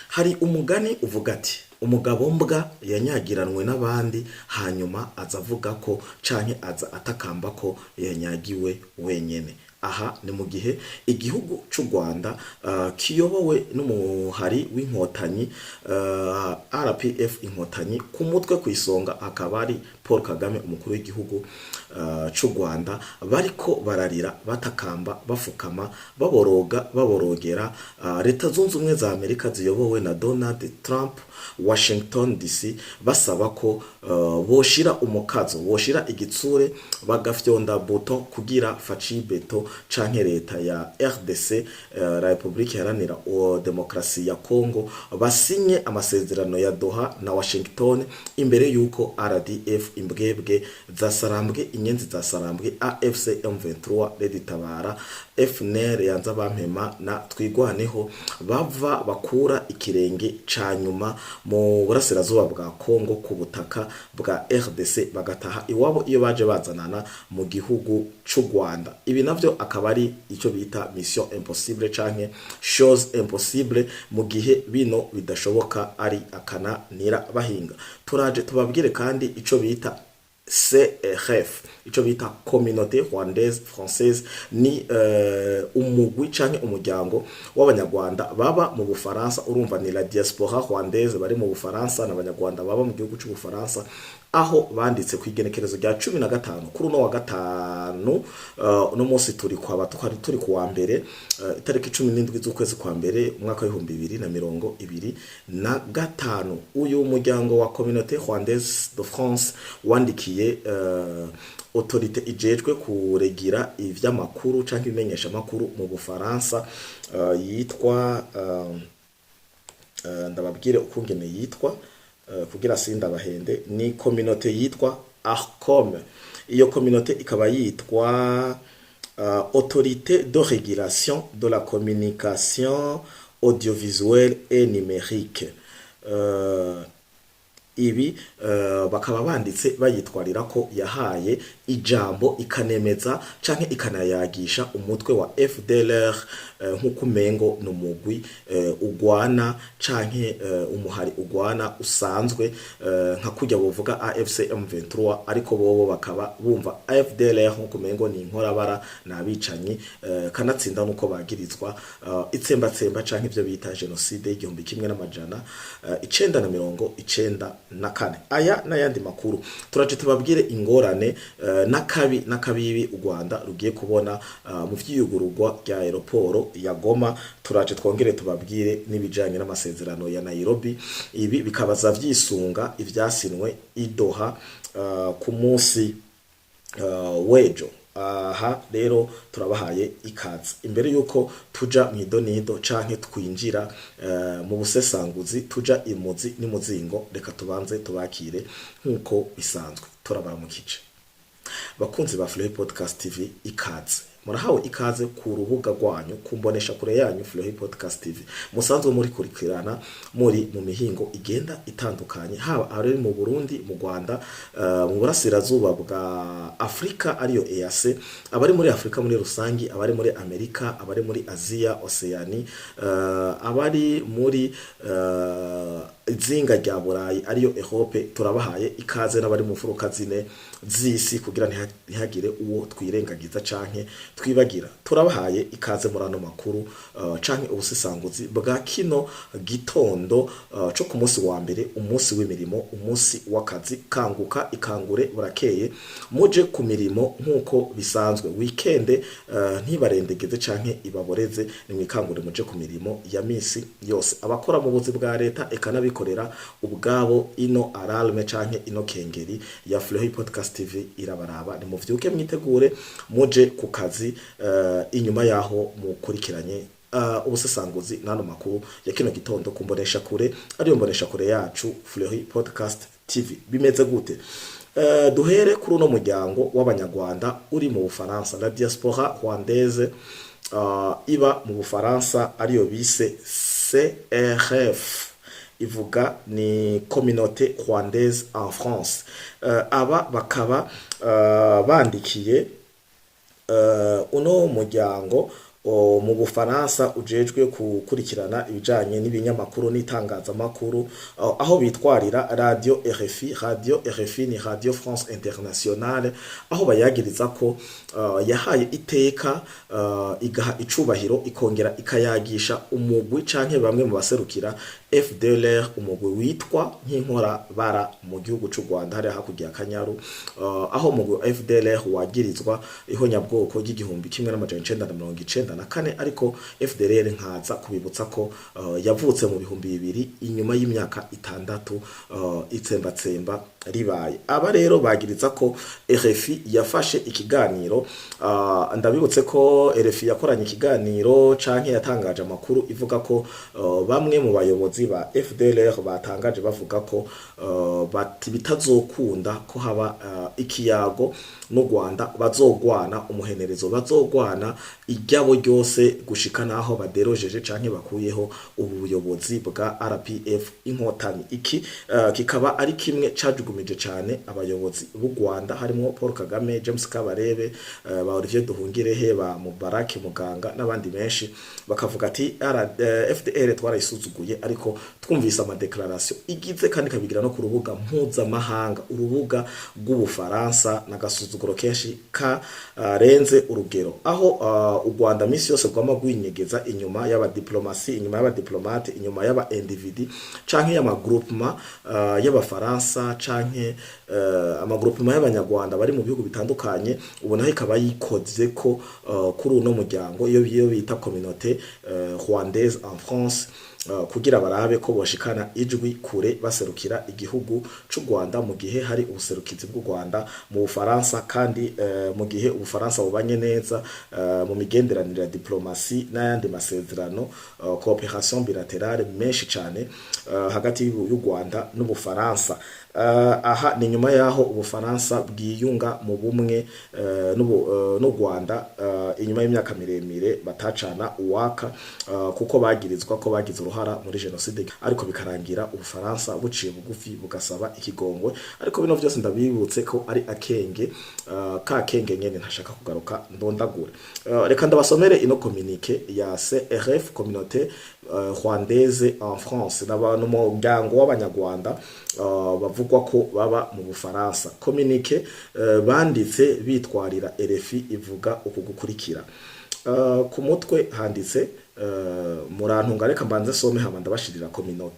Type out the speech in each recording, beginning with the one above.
Hari umugani uvuga ati: "Umugabo mbwa yanyagiranwe n'abandi, hanyuma aza avuga ko canke aza atakamba ko yanyagiwe wenyene." Aha ni mu gihe igihugu c'u Rwanda kiyobowe n'umuhari w'Inkotanyi, RPF Inkotanyi, ku mutwe, ku isonga akaba ari Paul Kagame, umukuru w'igihugu c'u Rwanda, bariko bararira, batakamba, bafukama, baboroga, baborogera Leta Zunze Ubumwe za Amerika ziyobowe na Donald Trump, Washington DC, basaba ko boshira umukazo, boshira igitsure, bagafyonda bouton kugira Fatshi Béton canke leta ya RDC, Republika Iharanira Demokrasi ya Congo, basinye amasezerano ya Doha na Washington imbere yuko RDF, imbwebwe za Sarambwe, inyenzi za Sarambwe, AFC M23, Red Tabara, FNL yanza bampema na Twigwaneho, bava bakura ikirenge ca nyuma mu burasirazuba bwa Congo, ku butaka bwa RDC, bagataha iwabo iyo baje bazanana mu gihugu c'u Rwanda. Ibi navyo akaba ari icyo bita mission impossible canke chose impossible. Mu gihe bino bidashoboka, ari akananira bahinga. Turaje tubabwire kandi ico bita CRF, ico bita Communauté Rwandaise Française, ni umugwi canke umuryango w'Abanyarwanda baba mu Bufaransa. Urumva ni la diaspora rwandaise bari mu Bufaransa, n'Abanyarwanda baba mu gihugu c'u Bufaransa, aho banditse ku igenekerezo rya 15 kuri uno wa gatanu. Uno munsi turi kwa twari turi ku wa mbere, itariki 17 z'ukwezi kwa mbere, umwaka wa 2025. Uyu muryango wa Communauté Rwandaise de France wandikiye autorité ijejwe kuregira ivy'amakuru canke ibimenyesha makuru mu Bufaransa, yitwa, ndababwire ukungene yitwa kugira sindabahende, ni communauté yitwa ARCOM. Iyo communauté ikaba yitwa Autorité de régulation de la communication audiovisuelle et numérique. Ibi bakaba banditse bayitwarira ko yahaye ijambo, ikanemeza canke ikanayagisha umutwe wa FDLR, nk'uko umengo ni umugwi ugwana canke umuhari ugwana usanzwe, nka kurya bovuga AFC M23, ariko bobo bakaba bumva FDLR nk'uko umengo ni inkorabara, n'abicanyi, kanatsinda nuko bagirizwa itsembatsemba canke ivyo bita génocide y'1994. Aya n'ayandi makuru turaje tubabwire ingorane n'akabi n'akabibi u Rwanda rugiye kubona mu vyiyugururwa rya aéroport ya Goma. Turaje twongere tubabwire n'ibijanye n'amasezerano ya Nairobi. Ibi bikabaza vyisunga ivyasinwe i Doha ku munsi wejo. Aha rero turabahaye ikaze. Imbere yuko tuja mu idonido canke twinjira mu busesanguzi, tuja imuzi n'imuzingo, reka tubanze tubakire nk'uko bisanzwe. Turabaramukije, bakunzi ba Flohi Podcast TV. Ikaze, murahawe ikaze ku rubuga rwanyu, ku mbonesha kure yanyu Flohi Podcast TV, musanzwe muri kurikirana muri mu mihingo igenda itandukanye, haba ari mu Burundi, mu Rwanda, mu burasirazuba bwa Afrika ariyo EAC, abari muri Afrika muri rusangi, abari muri Amerika, abari muri Aziya, Oceani, abari muri izinga rya Burayi ariyo Europe, turabahaye ikaze, n'abari mu mfuruka zine z'isi, kugira ntihagire uwo twirengagiza canke twibagira. Turabahaye ikaze muri ano makuru canke ubusesanguzi bwa kino gitondo co ku munsi wa mbere, umunsi w'imirimo, umunsi w'akazi. Kanguka, ikangure, burakeye, muje ku mirimo nk'uko bisanzwe. Weekend ntibarendegeze canke ibaboreze, nimwikangure muje ku mirimo ya misi yose. Abakora mu buzi bwa leta eka n'abikorera ubwabo, ino alarme canke ino kengeri ya Flohi Podcast TV irabaraba. Nimuvyuke, mwitegure muje ku kazi, inyuma yaho mukurikiranye ubusesanguzi n'ano makuru ya kino gitondo ku mbonesha kure ariyo mbonesha kure yacu Fleury Podcast TV. Bimeze gute? Duhere kuri uno muryango w'Abanyarwanda uri mu Bufaransa, la diaspora rwandaise iba mu Bufaransa, ariyo bise CRF, ivuga ni Communauté Rwandaise en France. Aba bakaba bandikiye uno muryango. mu Bufaransa ujejwe gukurikirana ibijanye n'ibinyamakuru n'itangazamakuru, aho bitwarira radio RFI. Radio RFI ni Radio France Internationale, aho bayagiriza ko yahaye iteka, igaha icubahiro, ikongera ikayagisha umugwi canke bamwe mu baserukira FDLR, umugwi witwa nk'inkora bara mu gihugu c'u Rwanda hariya hakurya ya Kanyaru, aho umugwi wa FDLR wagirizwa ihonyabwoko ry'igihumbi kimwe n'amajana icenda na mirongo icenda na kane. Ariko FDLR nkaza kubibutsa ko yavutse mu 2000, inyuma y'imyaka 6 itsembatsemba ribaye. Aba rero bagiriza ko RFI yafashe ikiganiro. Ndabibutse ko RFI yakoranye ikiganiro canke yatangaje amakuru ivuga ko bamwe mu bayobozi ba FDLR batangaje bavuga ko bati bitazokunda ko haba ikiyago n'u Rwanda, bazogwana umuhenerezo, bazogwana iryabo ryose gushika naho baderojeje canke bakuyeho ubu buyobozi bwa RPF Inkotanyi. Iki kikaba ari kimwe cajugumije cane abayobozi b'u Rwanda, harimo Paul Kagame, James Kabarebe, ba Olivier Duhungirehe, ba Mubarak Muganga n'abandi benshi, bakavuga ati FDL twarayisuzuguye, ariko twumvise ama déclaration igize kandi kabigira no ku rubuga mpuzamahanga, urubuga rw'Ubufaransa, n'agasuzuguro kenshi karenze urugero, aho u Rwanda misi yose rwama rwinyegeza inyuma y'abadiplomasi, inyuma y'abadiplomate, inyuma y'aba individu canke y'amagroupement y'Abafaransa canke amagroupement y'Abanyarwanda bari mu bihugu bitandukanye. Ubona ikaba yikoze ko kuri uno muryango iyo bita Communauté Rwandaise en France, kugira barabe ko boshikana ijwi kure baserukira igihugu c'u Rwanda, mu gihe hari ubuserukizi bw'u Rwanda mu Bufaransa, kandi mu gihe Ubufaransa bubanye neza mu migenderanire ya diplomasi n'ayandi masezerano, coopération bilatérale menshi cane hagati y'u Rwanda n'Ubufaransa. Aha ni nyuma yaho Ubufaransa bwiyunga mu bumwe n'u Rwanda, inyuma y'imyaka miremire batacana uwaka, kuko bagirizwa ko bagize uruhara muri jenoside, ariko bikarangira Ubufaransa buciye bugufi bugasaba ikigongwe. Ariko bino vyose ndabibutse ko ari akenge, ka kenge nyene ntashaka kugaruka ndondagure. Reka ndabasomere ino communiqué ya CRF, Communauté Rwandaise en France, n'abantu mu muryango w'Abanyarwanda bavugwa ko baba mu Bufaransa. Communiqué banditse bitwarira RFI ivuga uku gukurikira. Ku mutwe handitse, murantunga, reka mbanze some hama ndabashirira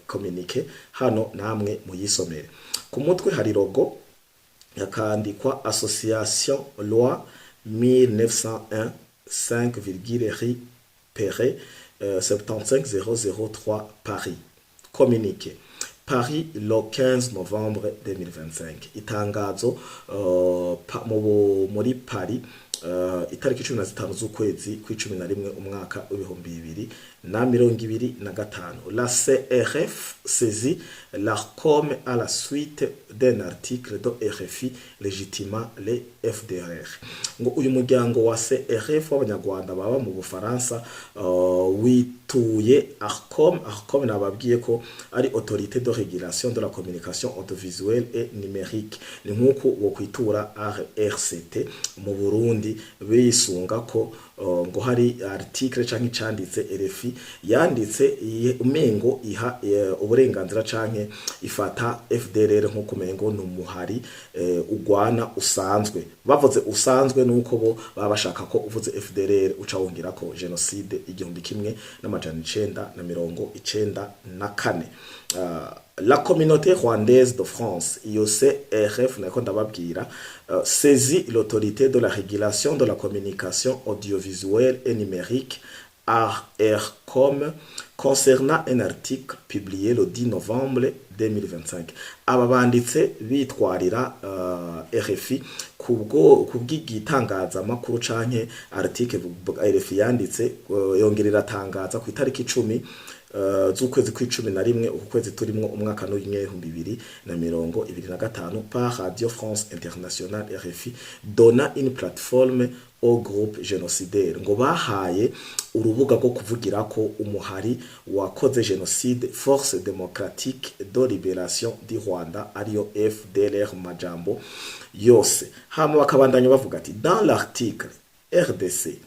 communiqué hano namwe muyisomere. Ku mutwe hari logo, yakandikwa Association Loi 1901 5, rue Perret, 75003 Paris. Communiqué, Paris, le 15 novembre 2025. Itangazo muri Paris, itariki 15 z'ukwezi kw'icumi na rimwe, umwaka w'ibihumbi bibiri na mirongo ibiri na gatanu. La CRF saisit l'ARCOM à la suite d'un article de RFI légitimant les FDLR. Ngo uyu muryango wa CRF w'Abanyarwanda baba mu Bufaransa wituye ARCOM. ARCOM nababwiye ko ari Autorité de régulation de la communication audiovisuelle et numérique, ni nk'uko wo kwitura RCT mu Burundi, bisunga ko ngo hari article canke icanditse RFI yanditse, umengo iha uburenganzira canke ifata FDLR nk'uko umengo ni umuhari ugwana usanzwe. Bavuze usanzwe nuko bo baba bashaka ko uvuze FDLR uca wongera ko jenoside 1994. La Communauté rwandaise de France, iyo CRF nako ndababwira, saisit l'Autorité de la régulation de la communication audiovisuelle et numérique, ARCOM, concernant un article publié le 10 novembre 2025. Aba banditse bitwarira RFI kubwo kubw'igitangazamakuru canke article RFI yanditse, yongera iratangaza ku itariki 10 z'ukwezi kw'icumi na rimwe, uku kwezi turimwo, umwaka n'umwe 2025, par Radio France Internationale RFI, donna une plateforme au groupe génocidaire. Ngo bahaye urubuga rwo kuvugira ko umuhari wakoze génocide, Force Démocratique de Libération du Rwanda, ariyo FDLR mu majambo yose. Hama bakabandanya bavuga ati: dans l'article RDC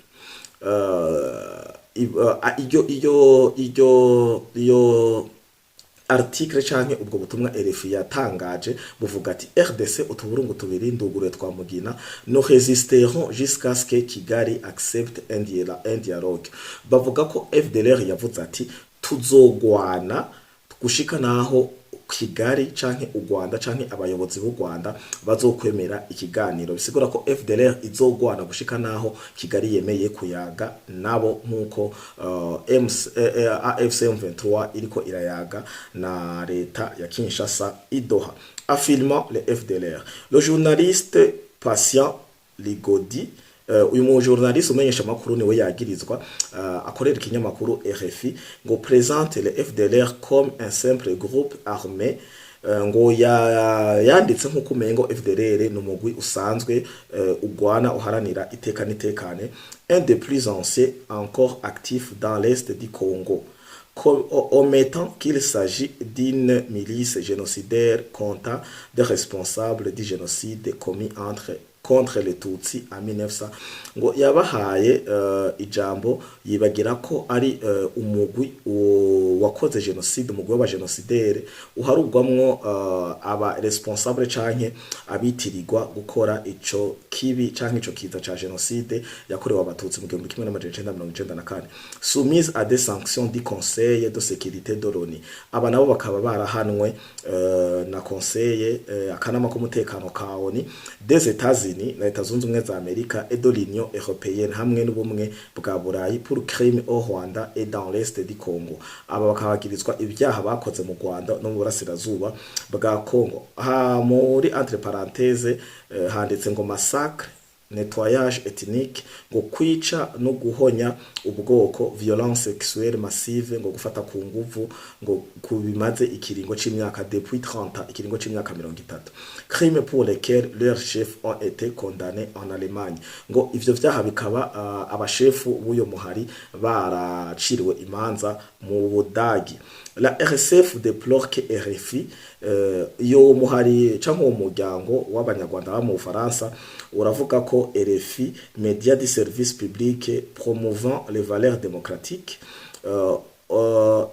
Iyo article canke ubwo butumwa RFI yatangaje buvuga ati: "RDC utuburungu tubiri nduguruye twa mugina, nous résisterons jusqu'à ce que Kigali accepte un dialogue." Bavuga ko FDLR yavuze ati: "Tuzogwana gushika naho Kigali canke u Rwanda canke abayobozi b'u Rwanda bazokwemera ikiganiro." Bisigura ko FDLR izogwana gushika naho Kigali yemeye kuyaga nabo, nkuko MC, AFC M23 iriko irayaga na leta ya Kinshasa i Doha, affirmant les FDLR. Le journaliste Patient Ligodi, uyu mu journaliste umenyesha amakuru niwe yagirizwa, akorera ikinyamakuru RFI, ngo présente les FDLR comme un simple groupe armé, ngo yanditse nk'uko umengo FDLR ni umugwi usanzwe ugwana uharanira iteka n'itekane, un des plus anciens encore actifs dans l'est du Congo, omettant qu'il s'agit d'une milice génocidaire comptant des responsables du génocide commis entre contre les Tutsi en 1900. Ngo yabahaye ijambo yibagira ko ari umugwi wakoze génocide, umugwi w'abagénocidaires uharugwamwo aba responsable canke abitirirwa gukora ico kibi canke ico kiza ca génocide yakorewe Abatutsi mu 1994, soumise à des sanctions du Conseil de sécurité de l'ONU. Aba nabo bakaba barahanwe na Conseil, akanama k'umutekano ka ONU, des États-Unis, na Leta Zunze Ubumwe za Amerika, et de l'Union européenne, hamwe n'ubumwe bwa Burayi, pour crime au Rwanda et dans l'est du Congo. Aba bakabagirizwa ibyaha bakoze mu Rwanda no mu burasirazuba bwa Congo. Ha muri entre parenthèses handitse ngo massacre, nettoyage ethnique, ngo kwica no guhonya ubwoko, violence sexuelle massive, ngo gufata ku nguvu, ngo kubimaze ikiringo c'imyaka depuis 30, ikiringo c'imyaka 30, crime pour lesquels leurs chefs ont été condamnés en Allemagne. Ngo ivyo vyaha bikaba abashefu b'uyo muhari baraciriwe imanza mu Budagi. La RSF déplore que RFI, iyo muhari canke uwo muryango w'Abanyarwanda baba mu Bufaransa uravuga ko RFI, média du service public promouvant les valeurs démocratiques,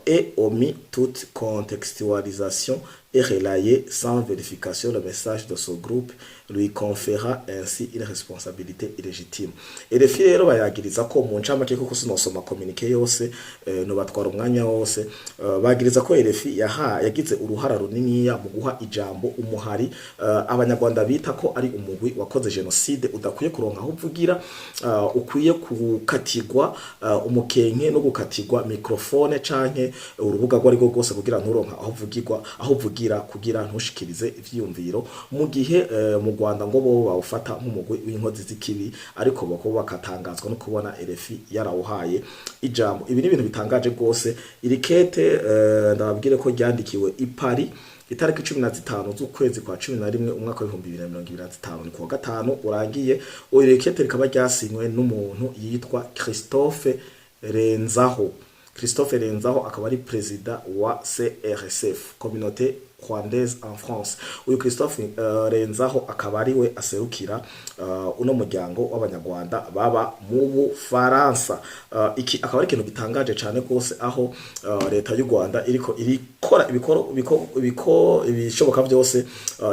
ait omis toute contextualisation et relayé sans vérification le message de ce groupe, lui conférant ainsi une responsabilité illégitime. RFI rero bayagiriza ko mu ncamake, kuko sinosoma communiqué yose, no batwara umwanya wose, bagiriza ko RFI yaha yagize uruhara runiniya mu guha ijambo umuhari Abanyarwanda bita ko ari umugwi wakoze génocide udakwiye kuronka aho uvugira, ukwiye gukatirwa umukenke no gukatirwa microphone canke urubuga rwo ariko rwose kugira nturonka aho uvugirwa, aho uvugira, kugira ntushikirize ivyiyumviro, mu gihe mu Rwanda ngo bo bawufata nk'umugwi w'inkozi z'ikibi, ariko bako bakatangazwa no kubona RFI yarawuhaye ijambo. Ibi ni ibintu bitangaje rwose. Iri kete, ndababwire ko ryandikiwe i Paris itariki 15 z'ukwezi kwa 11 umwaka wa 2025, ni kuwa gatanu urangiye. Iri kete rikaba ryasinywe n'umuntu yitwa Christophe Renzaho. Christophe Renzaho akaba ari perezida wa CRSF, Communauté Rwandaise en France. Uyu Christophe Renzaho akaba ari we aserukira uno muryango w'Abanyarwanda baba mu Bufaransa. Iki akaba ari ikintu gitangaje cyane rwose, aho leta y'u Rwanda iriko irikora ibishoboka byose,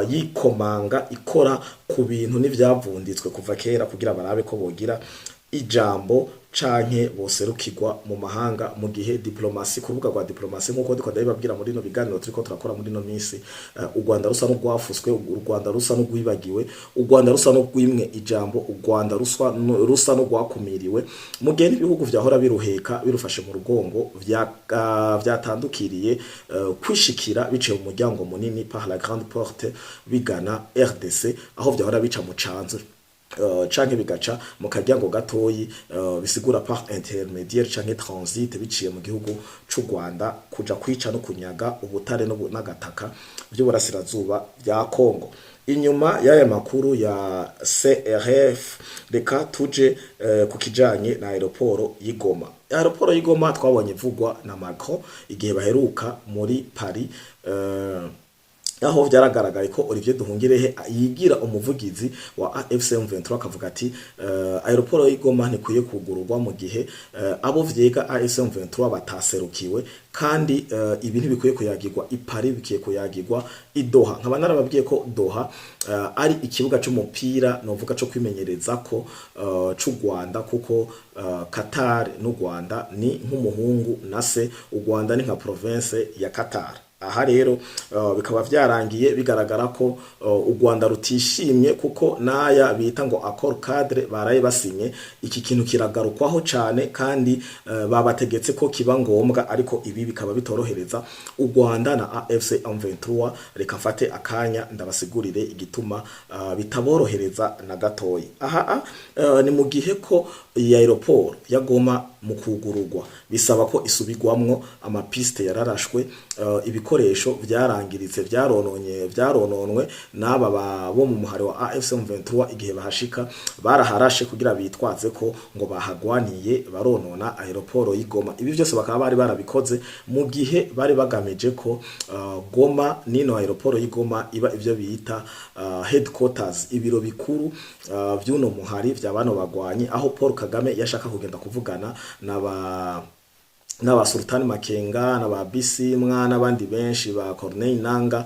yikomanga ikora ku bintu n'ivyavunditswe kuva kera kugira barabe ko bogira ijambo canke boserukirwa mu mahanga, mu gihe diplomasi, ku rubuga rwa diplomasi, nkuko ndiko ndabibabwira muri no biganiro turiko turakora muri no minsi, u Rwanda rusa n'urwafuswe, u Rwanda rusa n'urwibagiwe, u Rwanda rusa n'urwimwe ijambo, u Rwanda rusa n'urwakumiriwe, mu gihe n'ibihugu vyahora biruheka birufashe mu rugongo vyatandukiriye kwishikira biciye mu muryango munini, par la grande porte, bigana RDC, aho vyahora bica mu canzu canke bigaca mu karyango gatoyi, bisigura par intermédiaire canke transit, biciye mu gihugu c'u Rwanda kuja kwica no kunyaga ubutare n'agataka vy'uburasirazuba bya Kongo. Inyuma y'aya makuru ya CRF, reka tuje ku kijanye na aéroport y'Igoma. Aéroport y'Igoma twabonye ivugwa na Macron igihe baheruka muri Paris. Aho vyaragaragaye ko Olivier Nduhungirehe yigira umuvugizi wa AFC M23, akavuga ati aéroport y'Igoma ntikwiye kugururwa mu gihe abo vyega AFC M23 bataserukiwe, kandi ibi ntibikwiye kuyagirwa i Paris, bikiye kuyagirwa i Doha. Nkaba narababwiye ko Doha ari ikibuga c'umupira, novuga co kwimenyereza ko c'u Rwanda, kuko Qatar n'u Rwanda ni nk'umuhungu na se. U Rwanda ni nka province ya Qatar. Aha rero bikaba vyarangiye bigaragara ko u Rwanda rutishimye, kuko naya bita ngo accord cadre baraye basinye, iki kintu kiragarukwaho cane, kandi babategetse ko kiba ngombwa, ariko ibi bikaba bitorohereza u Rwanda na AFC M23. Reka mfate akanya ndabasigurire igituma bitaborohereza na gatoyi. Aha ni mu gihe ko iyi aéroport ya Goma mu kugururwa bisaba ko isubirwamwo, amapiste yararashwe, ibikoresho vyarangiritse, vyarononye, vyarononwe n'aba bo mu muhari wa AFC M23. Igihe bahashika baraharashe kugira bitwaze ko ngo bahagwaniye, baronona aéroport y'Igoma. Ibi byose bakaba bari barabikoze mu gihe bari bagamije ko Goma nino aéroport y'Igoma iba ivyo bita headquarters, ibiro bikuru vy'uno muhari vya bano bagwanyi, aho Paul Kagame yashaka kugenda kuvugana n'aba Sultani Makenga n'aba Bisimwa n'abandi benshi ba Corneille Nanga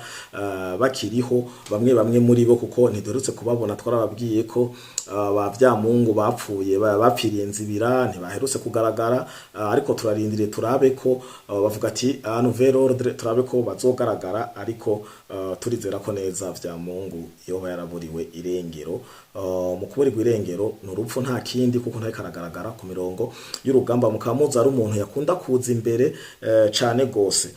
bakiriho, bamwe bamwe muri bo, kuko ntiduherutse kubabona. Twarababwiye ko ba Vyamungu bapfuye, bapfiriye nzibira, ntibaherutse kugaragara, ariko turarindiriye turabe ko bavuga ati nouvel ordre, turabe ko bazogaragara. Ariko turizera ko neza Vyamungu yoba yaraburiwe irengero. Mu kuburirwa irengero ni urupfu nta kindi, kuko ntariko aragaragara ku mirongo y'urugamba. Mukamuzi ari umuntu yakunda kuza imbere cane gose.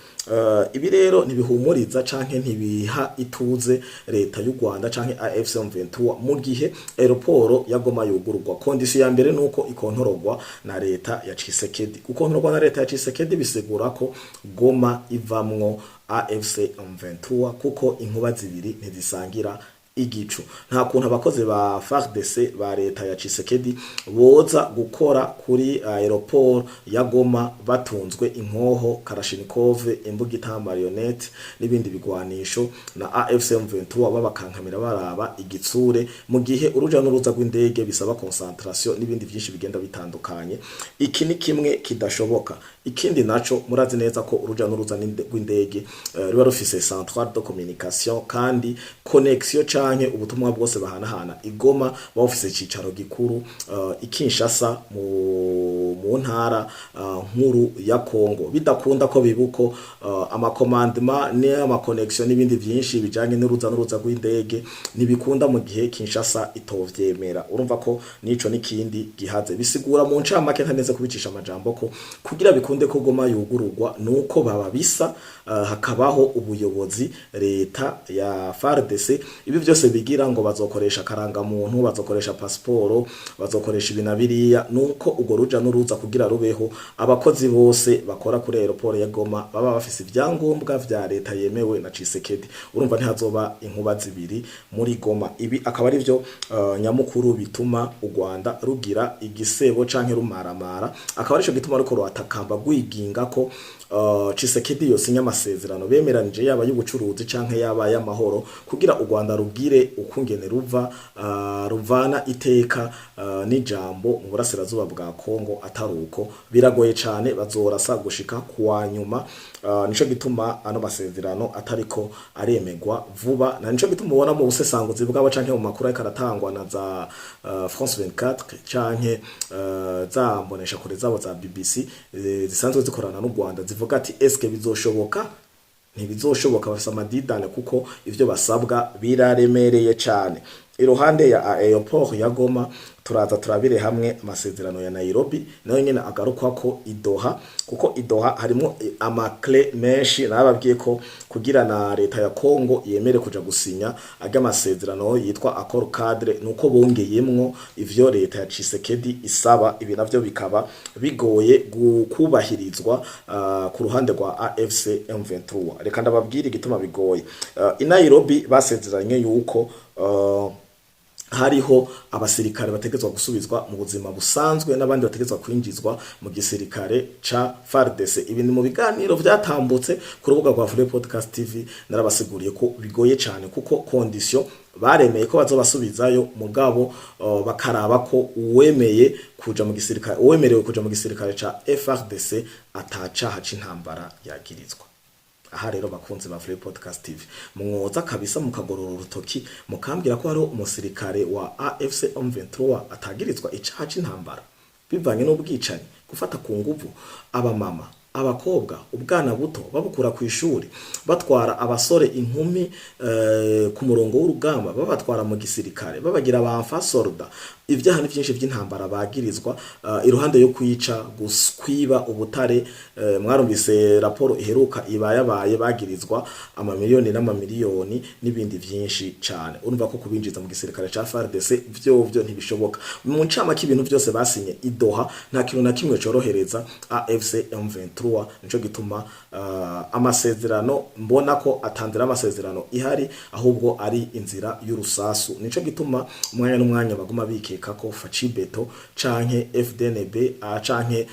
Ibi rero ntibihumuriza canke ntibiha ituze leta y'u Rwanda canke AFC M23 mu gihe aéroport ya Goma yugururwa. Condition ya mbere nuko ikontorogwa na leta ya Tshisekedi. Gukontorogwa na leta ya Tshisekedi bisigura ko Goma ivamwo AFC M23, kuko inkuba zibiri ntizisangira igicu. Nta kuntu abakozi ba FARDC ba leta ya Tshisekedi boza gukora kuri aéroport ya Goma batunzwe inkoho, Kalashnikov, imbugita, marionnette n'ibindi bigwanisho na AFC M23, babakankamira baraba igitsure, mu gihe uruja n'uruza rw'indege bisaba concentration n'ibindi byinshi bigenda bitandukanye. Iki ni kimwe kidashoboka. Ikindi naco, murazi neza ko uruja n'uruza rw'indege ruba rufise centrale de communication kandi connexion canke ubutumwa bwose bahanahana igoma bawufise icicaro gikuru i Kinshasa, mu ntara nkuru ya Kongo. Bidakunda ko bibuko amacommandement n'amaconnexion n'ibindi byinshi bijanye n'uruza n'uruza rw'indege ntibikunda mu gihe Kinshasa itovyemera. Urumva ko nico n'ikindi gihaze. Bisigura mu ncamake, ntaneze kubicisha amajambo, ko kugira bikunde ko Goma yugururwa nuko baba bisa hakabaho ubuyobozi, leta ya FARDC. Ibi byose bigira ngo bazokoresha karangamuntu, bazokoresha pasiporo, bazokoresha ibi na biriya, nuko urwo ruja n'uruza kugira rubeho, abakozi bose bakora kuri aéroport ya Goma baba bafise ibyangombwa vya leta yemewe na Tshisekedi. Urumva ntihazoba inkuba zibiri muri Goma. Ibi akaba ari byo nyamukuru bituma u Rwanda rugira igisebo canke rumaramara, akaba arico gituma ariko ruratakamba rwiginga ko Tshisekedi yosinya amasezerano bemeranije, yaba y'ubucuruzi canke yaba y'amahoro, kugira u Rwanda rugire ukungene ruva ruvana iteka n'ijambo mu burasirazuba bwa Kongo. Ataruko biragoye cane, bazorasa gushika kuwa nyuma. Nico gituma ano masezerano atariko aremegwa vuba, na nico gituma ubona mu busesanguzi bwabo canke mu makuru ariko aratangwa na za France 24 canke za mbonesha kure zabo za BBC zisanzwe zikorana n'u Rwanda, zivuga ati: "Eske bizoshoboka?" Ntibizoshoboka, bafise amadidane kuko ivyo basabwa biraremereye cane. Iruhande ya aéroport ya Goma, turaza turabire hamwe amasezerano ya Nairobi, nayo nyene agarukwa ko i Doha, kuko i Doha harimo amaclés menshi. Nababwiye ko kugira na leta ya Congo yemere kuja gusinya ajya amasezerano yitwa accord cadre, nuko bongeyemwo ivyo leta ya Tshisekedi isaba. Ibi navyo bikaba bigoye kubahirizwa ku ruhande rwa AFC M23. Reka ndababwire igituma bigoye. I Nairobi basezeranye yuko Hariho abasirikare bategetswa gusubizwa mu buzima busanzwe n'abandi bategetswa kwinjizwa mu gisirikare ca FARDC. Ibi ni mu biganiro vyatambutse ku rubuga rwa Free Podcast TV. Narabasiguriye ko bigoye cyane kuko condition baremeye ko bazobasubizayo, mugabo bakaraba ko uwemeye kuja mu gisirikare, uwemerewe kuja mu gisirikare ca FARDC atacaha c'intambara yagirizwa. Aha rero, bakunzi ba Free Podcast TV, mwoza kabisa mukagorora urutoki mukambwira ko hariho umusirikare wa AFC M23 atagirizwa icaha c'intambara bivanye n'ubwicanyi, gufata ku nguvu abamama, abakobwa, ubwana buto babukura ku ishuri, batwara abasore, inkumi ku murongo w'urugamba, babatwara mu gisirikare, babagira ba soldat. Ibyaha ni byinshi by'intambara bagirizwa, iruhande yo kwica, kwiba ubutare. Mwarumvise raporo iheruka ibayabaye, bagirizwa amamiliyoni n'amamiliyoni n'ibindi byinshi cyane. Urumva ko kubinjiza mu gisirikare ca FARDC vyo ntibishoboka. Mu ncamake, ibintu byose basinye i Doha nta kintu na kimwe corohereza AFC M23. Nico gituma amasezerano mbona ko atanzira amasezerano ihari, ahubwo ari inzira y'urusasu. Nico gituma umwanya n'umwanya baguma bikeka ko Fatshi Béton canke FDNB canke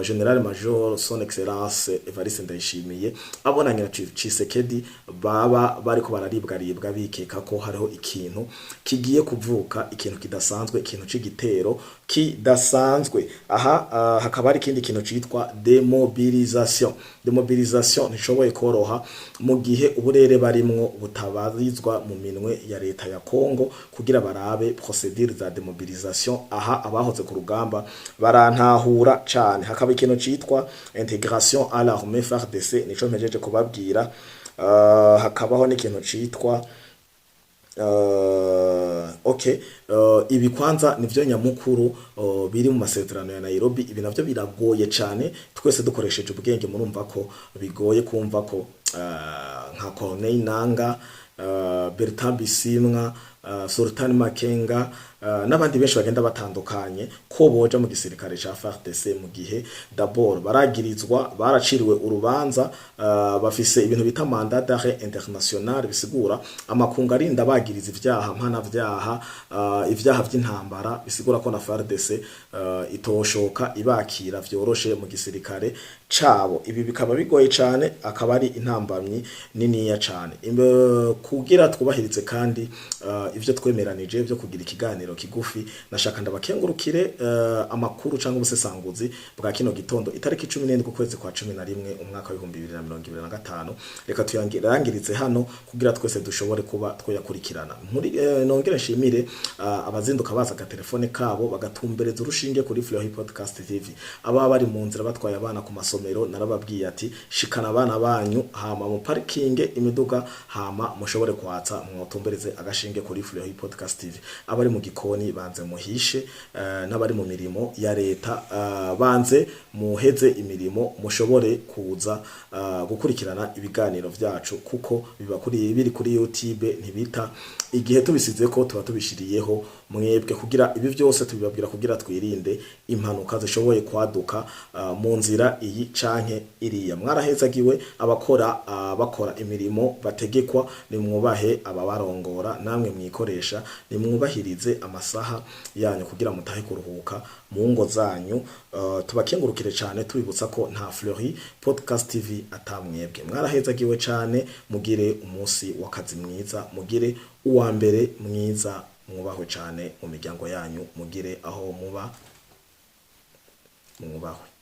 Général Major Son Excellence Evariste Ndayishimiye abonanye na Tshisekedi baba bariko bararibwaribwa, bikeka ko hariho ikintu kigiye kuvuka, ikintu kidasanzwe, ikintu c'igitero kidasanzwe. Aha hakaba hari ikindi kintu citwa démobilisation. Démobilisation ntishoboye koroha mu gihe uburere barimwo butabarizwa mu minwe ya leta ya Congo kugira barabe procédure za démobilisation. Aha abahoze ku rugamba barantahura cane. Hakaba ikintu citwa intégration à l'armée FARDC, nico mpejeje kubabwira. Hakabaho n'ikintu citwa okay, ibi kwanza nivyo nyamukuru biri mu masezerano ya Nairobi. Ibi navyo biragoye cane. Twese dukoresheje ubwenge murumva ko bigoye kumva ko nka Corneille Nanga, Bertrand Bisimwa, Sultan Makenga n'abandi benshi bagenda batandukanye ko boja mu gisirikare ca FARDC mu gihe d'abord baragirizwa, baraciriwe urubanza, bafise ibintu bita mandat d'arrêt international, bisigura amakungu arinda bagiriza ivyaha mpanavyaha, ivyaha vy'intambara, bisigura ko na FARDC itoshoka ibakira vyoroshe mu gisirikare cabo. Ibi bikaba bigoye cane, akaba ari intambamyi niniya cane. Kugira twubahirize kandi ivyo twemeranije vyo kugira ikiganiro kigufi, nashaka ndabakengurukire amakuru cyangwa ubusesanguzi bwa kino gitondo, itariki 17 ukwezi kwa 11 umwaka wa 2025. Reka tuyangirize hano kugira twese dushobore kuba twoyakurikirana. Muri nongere nshimire abazinduka baza agatelefone kabo bagatumbereza urushinge kuri Fleury Podcast TV, aba bari mu nzira batwaye abana ku masomero. Narababwiye ati shikana abana banyu hama mu parking imiduga, hama mushobore kwatsa mwotumbereze agashinge kuri Fleury Podcast TV. Abari mu gikoni banze muhishe, n'abari mu mirimo ya leta banze muheze imirimo mushobore kuza gukurikirana ibiganiro vyacu, kuko biba kuri biri kuri YouTube, ntibita igihe tubisize ko tuba tubishiriyeho mwebwe. Kugira ibi byose tubibabwira kugira twirinde impanuka zishoboye kwaduka mu nzira iyi canke iriya. Mwarahezagiwe abakora, bakora imirimo bategekwa, nimwubahe ababarongora. Namwe mwikoresha, nimwubahirize amasaha yanyu kugira mutahe kuruhuka mu ngo zanyu. Tubakengurukire cyane, tubibutsa ko nta Fleury Podcast TV atamwebwe. Mwarahezagiwe cyane, mugire umunsi w'akazi mwiza, mugire uwa mbere mwiza, mwubahwe cyane mu miryango yanyu, mugire aho muba mwubahwe.